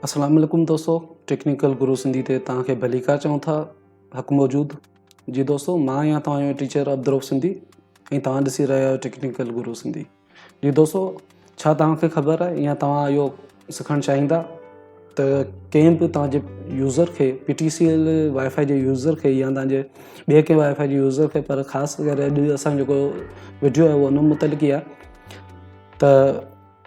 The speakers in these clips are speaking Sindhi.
اسلام عليڪم دوستو ٽيڪنيڪل گرو سنڌي تي توهان کي ڀليڪار چئون ٿا حق موجود جي دوستو مان آهيان توهان جو ٽيچر عبدالروف سنڌي ۽ توهان ڏسي رهيا آهيو ٽيڪنيڪل گرو سنڌي جي دوستو ڇا توهان کي خبر آهي يا توهان اهو سکڻ چاهيندا ته ڪنهن به توهان جي يوزر کي P T C L wifi جي يوزر کي يا توهان جي ٻئي ڪنهن وائي فائي جي يوزر کي پر خاص ڪري اڄ اسان جيڪو وڊيو آهي اهو ان متعلق ئي آهي ته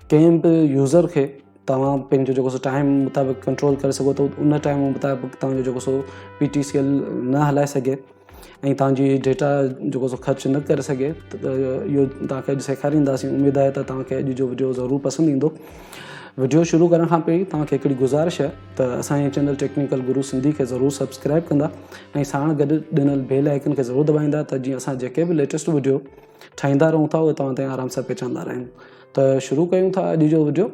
ڪنهن به يوزر کي توهان پنهنجو جيڪو سو ٽائيم مطابق ڪنٽرول ڪري سگهو ٿو ان ٽائيم مطابق توهان جو جيڪو سو پي ٽي سي ايل نه هلائي سگهي ۽ توهان جي ڊيٽا جيڪو سو خرچ نه ڪري سگهي ته اهو توهان کي اڄ سيکارينداسين اميد آهي ته توهان کي اڄ جو وڊيو ضرور پسند ايندو وڊيو شروع ڪرڻ کان پهرين توهان کي هڪڙي گذارش آهي ته اسان جي چينل ٽيڪنيڪل گرو سنڌي کي ضرور سبسڪرائب ڪندا ۽ ساڻ گڏ ڏنل بيل آئيڪن کي ضرور دٻائيندا ته جيئن اسان جيڪي به ليٽيسٽ وڊيو ٺاهيندا رهون ٿا اهي توهان تائين آرام سان پهچاندا رهن ته شروع ڪيون ٿا اڄ جو وڊيو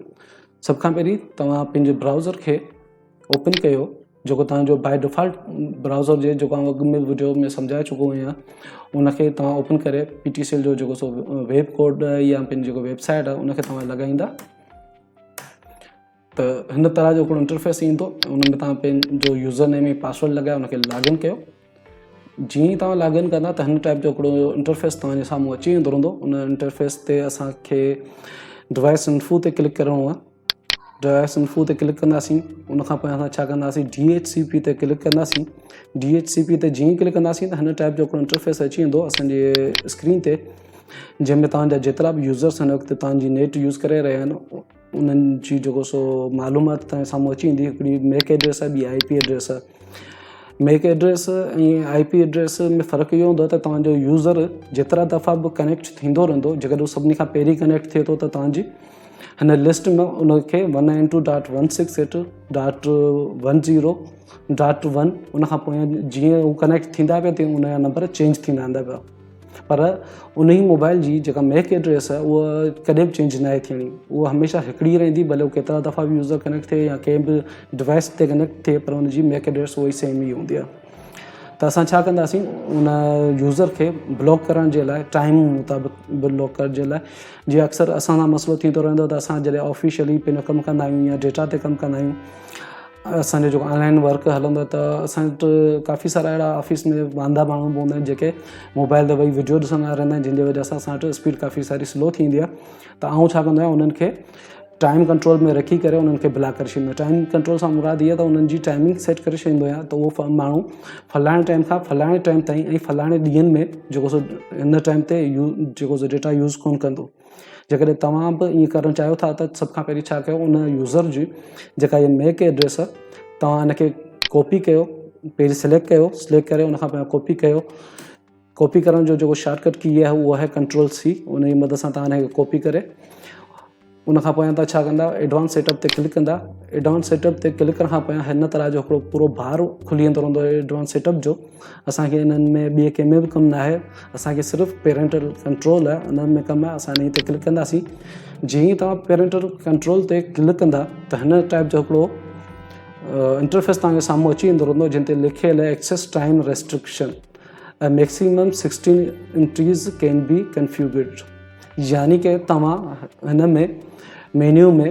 سڀ کان پهرين توهان پنهنجي برائوزر کي اوپن ڪيو جيڪو توهان جو باء ڊيفالٽ برائوزر هجي جيڪو آئون اڳ ۾ وڊيو ۾ سمجهائي چڪو آهيان ان کي توهان اوپن ڪري پي ٽي سي ايل جو جيڪو سو ويب ڪوڊ يا پنهنجي جيڪو ويب سائيٽ آهي ان کي توهان لڳائيندا ته هن طرح جو هڪڙو انٽرفيس ايندو ان ۾ توهان پنهنجو يوزر نيم ۽ پاسورڊ لڳائي ان کي لاگ ان ڪيو جيئن ئي توهان لاگ ان ڪندا ته هن ٽائپ جو هڪڙو انٽرفيس توهان جي سامهون اچي ويندو رهندو ان انٽرفيس تي اسانکي ڊوائس انفو تي ڪلڪ ڪرڻو آهي ڊوائس انفو تي ڪلڪ ڪنداسين ان کان پوء اسان ڇا ڪنداسين ڊي ايچ سي پي تي ڪلڪ ڪنداسين ڊي ايچ سي پي تي جيئن ئي ڪلڪ ڪنداسين ته هن ٽائپ جو هڪڙو انٽرفيس اچي ويندو اسانجي اسڪرين تي جنهن ۾ توهان جا جيترا به يوزرس هن وقت توهان جي نيٽ يوز ڪري رهيا آهن انهن جي جيڪو سو معلومات توهان جي سامهون اچي ويندي هڪڙي ميڪ ايڊريس آهي ٻي آء پي ايڊريس آهي ميڪ ايڊريس ۽ آء پي ايڊريس ۾ فرق اهو هوندو آهي ته توهان جو يوزر جيترا دفعا به ڪنيڪٽ ٿيندو رهندو جيڪڏهن هو سڀني کان پهرين ڪنيڪٽ ٿئي ٿو ته توهان جي هن لسٽ ۾ ان کي one nine two dot one six eight dot one zero dot one ان کان پوء جيئن هو ڪنيڪٽ ٿيندا پيا تيئن ان جا نمبر چينج ٿيندا ويندا پيا پر انهي موبائل جي جيڪا ميڪ ايڊريس آهي اها ڪڏهن به چينج ناهي ٿيڻي اها هميشه هڪڙي ئي رهندي ڀلي هو ڪيترا دفعا به يوزر ڪنيڪٽ ٿئي يا ڪنهن به ڊوائس تي ڪنيڪٽ ٿئي پر ان جي ميڪ ايڊريس اها ئي سيم ئي هوندي آهي ته اسان ڇا ڪنداسين ان يوزر کي بلاڪ ڪرڻ جي لاء ٽائيم مطابق بلاڪ ڪرڻ جي لاء جي اڪثر اسان سان مسئلو ٿيندو رهندو ته اسان جڏهن آفيشلي پنهنجو ڪم ڪندا آهيون يا ڊيٽا تي ڪم ڪندا آهيون اسان جو جيڪو آن لائن ورڪ هلندو آهي ته اسان وٽ ڪافي سارا اهڙا آفيس ۾ واندا ماڻهو به هوندا آهن جيڪي موبائل تي ويهي وڊيو ڏسندا رهندا آهن جنهن جي وجه سان اسان وٽ اسپيڊ ڪافي ساري سلو ٿي ويندي آهي ته آئون ڇا ڪندو آهيان انهن کي ٽائيم ڪنٽرول ۾ رکي ڪري انهن کي بلاڪ ڪري ڇڏيندو آهيان ٽائيم ڪنٽرول سان مراد اها ته انهن جي ٽائمنگ سيٽ ڪري ڇڏيندو آهيان ته اهو ماڻهو فلاڻي ٽائيم کان فلاڻي ٽائيم تائين ۽ فلاڻي ڏينهن ۾ جيڪو سو هن ٽائيم تي جيڪو سو ڊيٽا يوز ڪونه ڪندو جيڪڏهن توهان به ائين ڪرڻ چاهيو ٿا ته سڀ کان پهرين ڇا ڪيو ان يوزر جي جيڪا هي ميڪ ايڊريس آهي توهان ان کي ڪاپي ڪيو پهرين سليڪٽ ڪيو سليڪٽ ڪري ان کان پوء ڪاپي ڪيو ڪاپي ڪرڻ جو جيڪو شارٽ ڪٽ ڪي آهي اهو آهي ڪنٽرول سي ان جي مدد سان توهان ان کي ڪاپي ڪري ان کان پويان توهان ڇا ڪندا ايڊوانس سيٽ اپ تي ڪلڪ ڪندا ايڊوانس سيٽ اپ تي ڪلڪ ڪرڻ کان پويان هن طرح جو هڪڙو پورو بار کلي ويندو رهندو ايڊوانس سيٽ اپ جو اسانکي انهن ۾ ٻئي ڪنهن ۾ به ڪم نه آهي اسانکي صرف پيرنٽل ڪنٽرول آهي ان ۾ ڪم آهي اسان انهي تي ڪلڪ ڪنداسين جيئن ئي توهان پيرنٽل ڪنٽرول تي ڪلڪ ڪندا ته هن ٽائپ جو هڪڙو انٽرفيس توهان جي سامهون اچي ويندو رهندو جنهن تي لکيل آهي access time restriction ۽ maximum sixteen entries can be configured يعني ڪه توهان هن ۾ مينيو ۾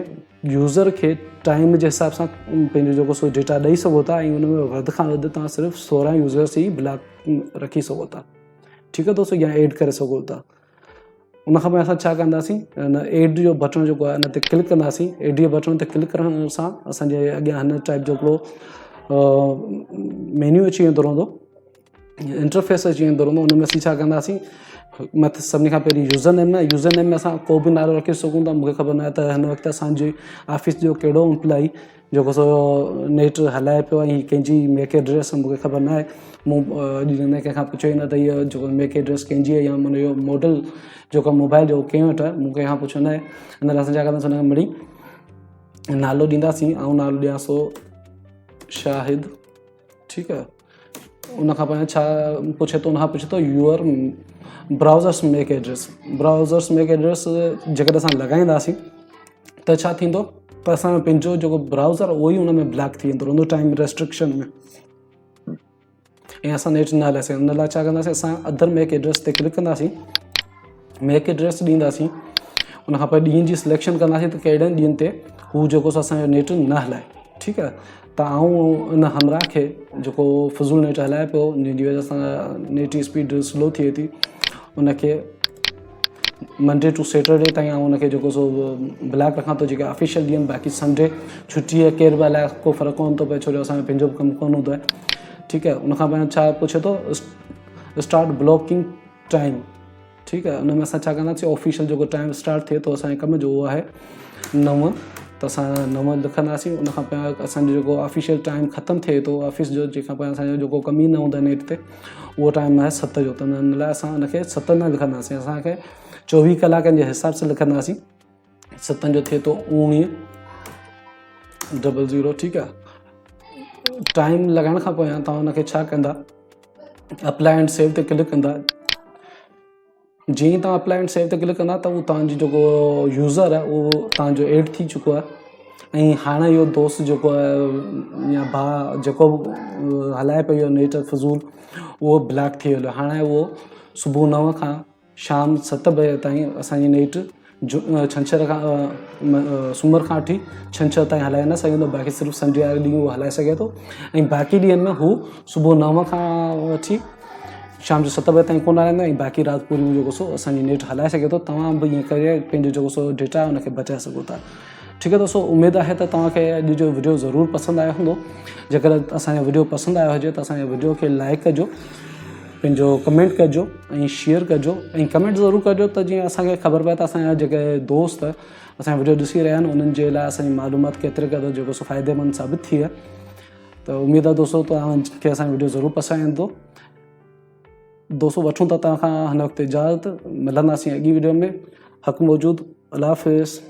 يوزر کي ٽائيم جي حساب سان پنهنجو جيڪو سو ڊيٽا ڏئي سگهو ٿا ۽ ان ۾ وڌ کان وڌ توهان صرف 16 يوزرس ئي بلاڪ رکي سگهو ٿا ٺيڪ آهي دوستو يا ايڊ ڪري سگهو ٿا ان کان پوء اسان ڇا ڪنداسين ان ايڊ جو بٽڻ جيڪو آهي ان تي ڪلڪ ڪنداسين ايڊ جي بٽڻ تي ڪلڪ ڪرڻ سان اسانجي اڳيان هن ٽائپ جو هڪڙو مينيو اچي ويندو رهندو انٽرفيس اچي ويندو رهندو ان ۾ اسين ڇا ڪنداسين مٿي سڀني کان پهرين يوزر نيم آهي يوزر نيم ۾ اسان ڪو به نالو رکي سگهون ٿا مونکي خبر ناهي ته هن وقت اسانجي آفيس جو ڪهڙو امپلائي جيڪو سو نيٽ هلائي پيو ۽ ڪنهن جي ميڪ ايڊريس مونکي خبر ناهي مون اڄ تائين ڪنهن کان پڇيو ئي نه ته هيء جيڪو ميڪ ايڊريس ڪنهن جي آهي يا منهنجو ماڊل جيڪو موبائل جو ڪنهن وٽ آهي مون ڪنهن کان پڇيو ناهي ان لاء اسان ڇا ڪنداسين ان کي مڙئي نالو ڏينداسين آئون نالو ڏيان سو شاهد ٺيڪ آهي ان کان پوء ڇا پڇي ٿو ان کان پڇي ٿو your browsers MAC address browsers MAC address جيڪڏهن اسان لڳائينداسين ته ڇا ٿيندو ته اسان پنهنجو جيڪو برائوزر اهو ئي ان ۾ بلاڪ ٿي ويندو رهندو ٽائيم ريسٽرڪشن ۾ ۽ اسان نيٽ نه هلائي سگهون ان لاء ڇا ڪنداسين اسان ادر ميڪ ايڊريس تي ڪلڪ ڪنداسين ميڪ ايڊريس ڏينداسين ان کان پوء ڏينهن جي سليڪشن ڪنداسين ته ڪهڙن ڏينهن تي هو جيڪو سو اسانجو نيٽ نه هلائي. ٺيڪ آهي ته آئون ان همراهه کي جيڪو فضول نيٽ هلائي پيو جنهن جي وجه سان نيٽ جي اسپيڊ سلو ٿئي ٿي ان کي منڊي ٽو سيٽرڊي تائين آئون ان کي جيڪو سو بلاڪ رکان ٿو جيڪي آفيشل ڏينهن باقي سنڊي ڇٽي آهي ڪير به هلائي ڪو فرق ڪونه ٿو پئي ڇو جو اسانجو پنهنجو به ڪم ڪونه هوندو آهي ٺيڪ آهي ان کان پوء ڇا پڇي ٿو اسٽارٽ بلاڪنگ ٽائيم ٺيڪ آهي ان ۾ اسان ڇا ڪنداسين آفيشل جيڪو ٽائيم اسٽارٽ ٿئي ٿو اسانجي ڪم جو اهو آهي نو ته اسان نو لکنداسين ان کان پوء اسانجو جيڪو آفيشل ٽائيم ختم ٿئي ٿو آفيس جو جنهن کان پوء اسانجو جيڪو ڪم ئي نه هوندو آهي نيٽ تي اهو ٽائيم آهي ست جو ته ان لاء اسان ان کي ست نه لکنداسين اسانکي چوويهه ڪلاڪن جي حساب سان لکنداسين ستن جو ٿئي ٿو اوڻيهه ڊبل زيرو ٺيڪ آهي ٽائيم لڳائڻ کان پويان توهان ان کي ڇا ڪندا اپلائي اينڊ سيو تي ڪلڪ ڪندا جيئن ئي توهان اپلائي اينڊ سيو تي ڪلڪ ڪندا ته اهو توهان جو جيڪو يوزر آهي اهو توهان جو ايڊ ٿي چڪو آهي ۽ هاڻي اهو دوست جيڪو آهي يا ڀاء جيڪو به هلائي پيو نيٽ فضول اهو بلاڪ ٿي ويو هاڻي اهو صبح نو کان شام ست بجي تائين اسان جي نيٽ ڇنڇر کان سومر کان وٺي ڇنڇر تائين هلائي نه سگهندو باقي صرف سنڊي واري ڏينهن هو هلائي سگهي ٿو ۽ باقي ڏينهن ۾ هو صبح نو کان وٺي شام جو ست بجي تائين ڪونه هلائيندو ۽ باقي رات پوري جيڪو سو اسان جي نيٽ هلائي سگهي ٿو توهان به ائين ڪري پنهنجو جيڪو سو ڊيٽا آهي ان کي بچائي سگهو ٿا ٺيڪ آهي دوستو اميد آهي ته توهان کي اڄ جو وڊيو ضرور پسند آيو هوندو جيڪڏهن اسان جو وڊيو پسند آيو هجي ته اسان جي وڊيو کي لائڪ ڪجو پنهنجو ڪمينٽ ڪجو ۽ شيئر ڪجو ۽ ڪمينٽ ضرور ڪجو ته جيئن اسان کي خبر پئي ته اسان جا جيڪي دوست اسان وڊيو ڏسي رهيا آهن انهن جي لاء اسان جي معلومات ڪيتري قدر جيڪو سو فائدي مند ثابت ٿي آهي ته اميد آهي دوستو توهان کي اسان جو وڊيو ضرور پسند ايندو دوستو وٺون ٿا توهان کان هن وقت اجازت ملنداسين اڳي وڊيو ۾ حق موجود الله حافظ.